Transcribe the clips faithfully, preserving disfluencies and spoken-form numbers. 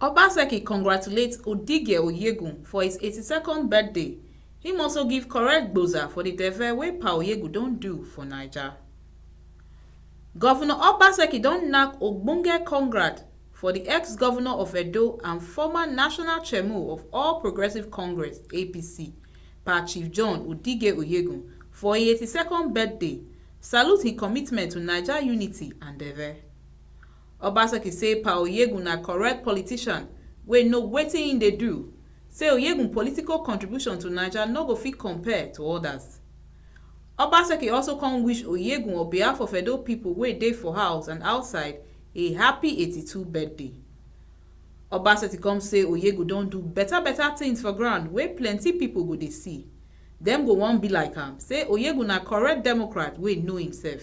Obaseki congratulate Odige Oyegun for his eighty-second birthday. Him also give correct gboza for the deve wey Pa Oyegun don do for Naija. Governor Obaseki don knack ogbonge congrat for the ex-governor of Edo and former national chairman of All Progressive Congress, A P C, Pa Chief John Odige Oyegun, for him eighty-second birthday, salute him commitment to Naija unity and deve. Obaseki say Pa Oyegun na correct politician wey know wetin him dey do, say Oyegun political contribution to Naija no go fit compare to others. Obaseki also come wish Oyegun on behalf of Edo people wey dey for house and outside a happy eighty-two birthday. Obaseki come say Oyegun don do better better things for ground wey plenty people go dey see. Dem go wan be like am, say Oyegun na correct Democrat wey know himself.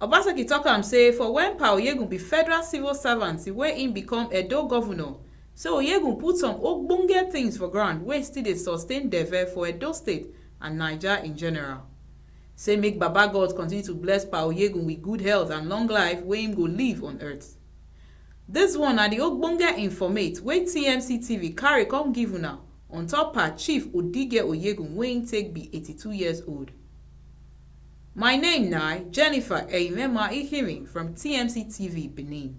Obaseki talk am say for when Pa Oyegun be federal civil servant till wey im become Edo governor, say Oyegun put some ogbonge things for ground wey still dey sustain deve for Edo State and Naija in general. Say make Baba God continue to bless Pa Oyegun with good health and long life wey im go live on earth. This one na the ogbonge informate wey T M C T V carry come give una on top Pa Chief Odige Oyegun wey im take be eighty-two years old. My name na Jennifer Eyimema Ihirin from T M C T V Benin.